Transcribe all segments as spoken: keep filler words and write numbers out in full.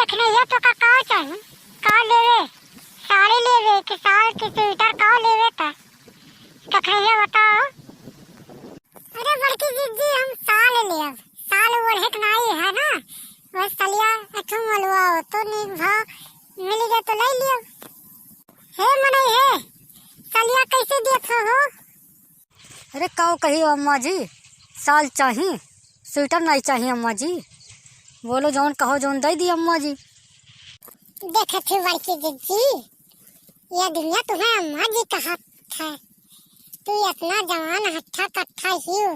दखिनैया, तोका का चाही? का लेवे? साड़ी लेवे कि साल के स्वेटर का लेवे त? दखिनैया बताओ। अरे बड़की जिज्जी, हम साल लेब, साल ओढ़े के नाई है ना, वह सलिया अठू मलुआ हो तो नीक भाव मिल गए तो ले लियो। हे मनई हे, सलिया कैसे देत हो? अरे काव कही अम्मा जी, साल चाही, स्वेटर नाई चाही अम्मा जी। बोलो जौन कहो जौन दे दी अम्मा जी। देखत ही बड़की जिज्जी, यह दुनिया तुम्हें अम्मा जी कहा था। तू इतना जवान हट्ठा कट्ठा ही हो,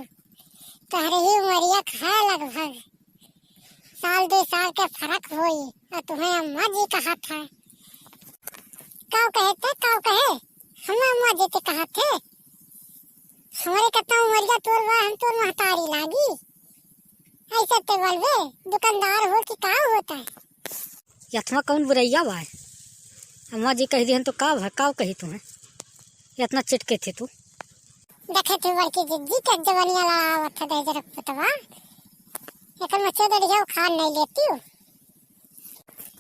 तोहरे ही उमरिया का है लगभग। साल दो साल के फर्क होई, और तुम्हें अम्मा जी कहा था। काव कहे ते, काव कहे? हम अम्मा जी ते कहा थे? हमारे कितना उमरिया तोर बा, हम तोर महतारी लागी? ऐसे ते बोलबे, दुकानदार हो कि का होता है? यथवा कौन बुरैया बा? अम्मा जी कह दिहन तो का भा, काव कही तुम्हें? इतना चिटके थे तू। देखे थे बड़की जिज्जी के जवनिया लड़ावत है दहिजरक पुतवा। एकर मचे दड़िया उखाड़ नहीं लेती हूँ।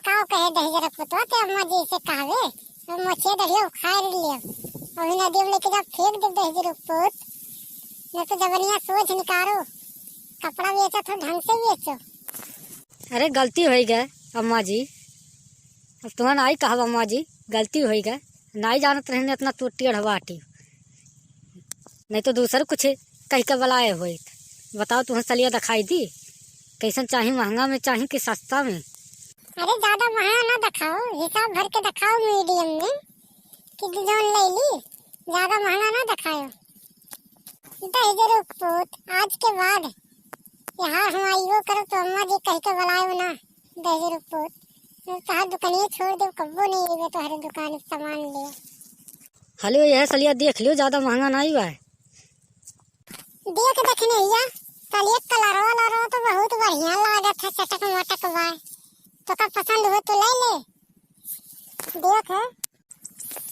काव कहे दहिजरक पुतवा ते अम्मा जी से कहवे, हम मचे दड़िया उखाड़ लियो। अभी नदी में लेके जा फेंक दे दहिजरक पुत। न तो जवनिया सोच निकारो। कपड़ा बेचो तो ढंग से बेचो। अरे गलती होई गए अम्मा जी। अब तुम्हें नाई कहब अम्मा जी, गलती होई गए। नाई जानत रहने इतना तू टेढ़ बाटी। नहीं तो दूसर कुछ कह के बुलाए होइत। बताओ, तुहन सलिया दिखाई दी, कैसन चाही, महंगा में चाही कि सस्ता में? अरे ज्यादा महंगा ना दिखाओ, हिसाब भर के दिखाओ medium में, कि जौन ले ली, ज्यादा महंगा ना दिखाओ। दहिजरक पुत, आज के बाद यहाँ हम आइयो करो तो अम्मा जी कह के बुलाओ ना, दहिजरक पुत। तोहार दुकानिए छोड़ दे, कब्बो नहीं अइबे तोहरे दुकान से सामान ले। हलो, यह सलिया देख लियो, ज्यादा महंगा नाई बा। देख दखिनैया, सलिया कलरवा वलरवा तो बहुत बढ़िया लागत है, चटक मटक बा। तोका पसंद हो तो ले ले। देख,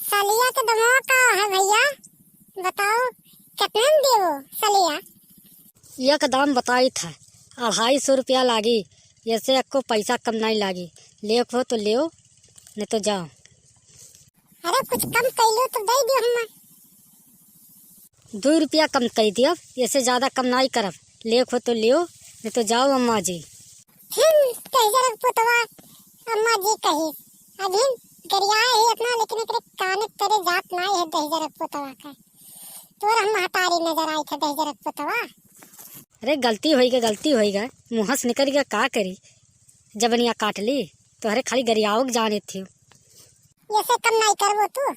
सलिया के दमवा का है भैया? बताओ, कितने में देबो सलिया? एक दाम बताई था, अढ़ाई सौ रुपया लागी, ऐसे एको पैसा कम नहीं लागी। लेक हो तो लेओ, नहीं तो जाओ। अरे कुछ कम कैलो तो दे दियो हमें। दो रुपया कम कर दियो, ऐसे ज्यादा कम नहीं करब। लेक हो तो लियो, नहीं तो जाओ अम्मा जी। फिर दहिजरक पुतवा अम्मा जी कही। अभिन गरियाए ही इतना, लेकिन एकरे कान के तरे जात नाई है दहिजरक पुतवा का। तोर हम महतारी नजर आई थे दहिजरक पुतवा। अरे गलती होई गए, गलती होई गए, मुँह से निकल गया, का करी, जबनिया काट ली, तोहरे खाली गरियाओ के जाने थी। ऐसे कम नाई करबो तू,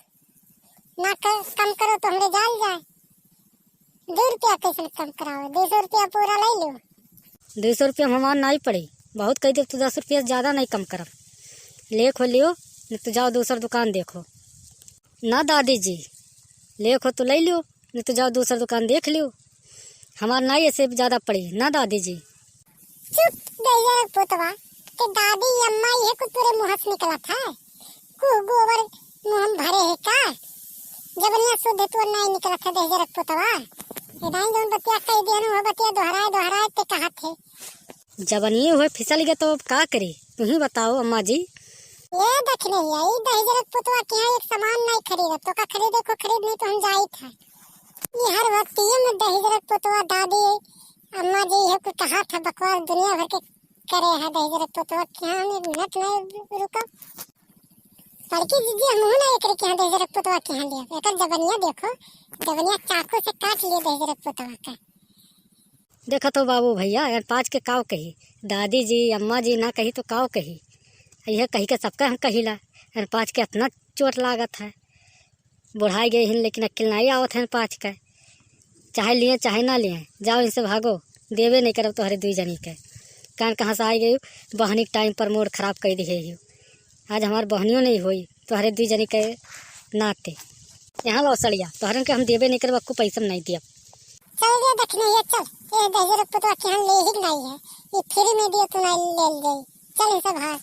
ना कर, कम करो तो हमरे जाल जाए। दो रुपया कैसे कम कराओ, दो सौ रुपया पूरा ले लो। दो सौ रुपया हमार नाई पड़ी, बहुत कह दे तो दस रुपया ज्यादा नहीं कम करब। लेक हो लियो, नहीं तो जाओ दूसर दुकान देखो। ना दादी जी, लेक हो तो ले लियो, नहीं तो जाओ दूसर दुकान देख लियो। हमार नाई ऐसे ज्यादा पड़ी ना दादी जी। चुप दहिजरक पुतवा, ते दादी अम्मा ये कुछ तोरे मुँह से निकलत है? कुह गोबर मुँह में भरे है का? जबनिया शुद्ध तोर नाई निकलत है दहिजरक पुतवा। ये नाई जौन बतिया कह दिहन हो बतिया दोहराए दोहराए ते कहत है। जबनिये हुए फिसल गए तो अब का करी? तुही बताओ अम्मा जी। ये दखिनैया, ई दहिजरक पुतवा के यहाँ एक सामान नाई खरीदत, तो का खरीदे को खरीद, नहीं तो हम जाइत है। ई हर वक्तिये में दहिजरक पुतवा दादी अम्मा जी ये कुछ कहा था, बकवास दुनिया भर के करे है दहिजरक पुतवा के यहाँ, हम एक मिनट नहीं रुकब। बड़की जिज्जी, हमहू ना एकरे के यहाँ दहिजरक पुतवा के यहाँ लिया, एकर जबनिया देखो, जबनिया चाकू से काट लियो दहिजरक पुतवा का। देखत हो बाबू भैया, एन पाँच के काव कही, दादी जी, अम्मा जी ना कही तो काव कही, यह कही के सबका हम कहिला, एन पाँच के इतना चोट लागत है। बुढ़ाई गए हिन, लेकिन अक्किल नाई आवत है पाँच के। चाहे लिए, चाहे ना लिए, जाओ इनसे भागो, देवे नहीं करब तोहरे दुई जनी के। कान कहाँ से आई गई, बहनी के टाइम पर मूड खराब कर दिए ही। आज हमार बहनियों नहीं होई, तोहरे दुई जनी के नाते। यहाँ लो सड़िया, तोहरन के हम देवे नहीं करब, अक्कू पैसा नहीं दिया। चल रे दखिनैया, चल, ये दहिजरक पुतवा के हम ले ही नहीं है, ये फ्री में दियो तू नहीं ले ले, चल इनसे भाग।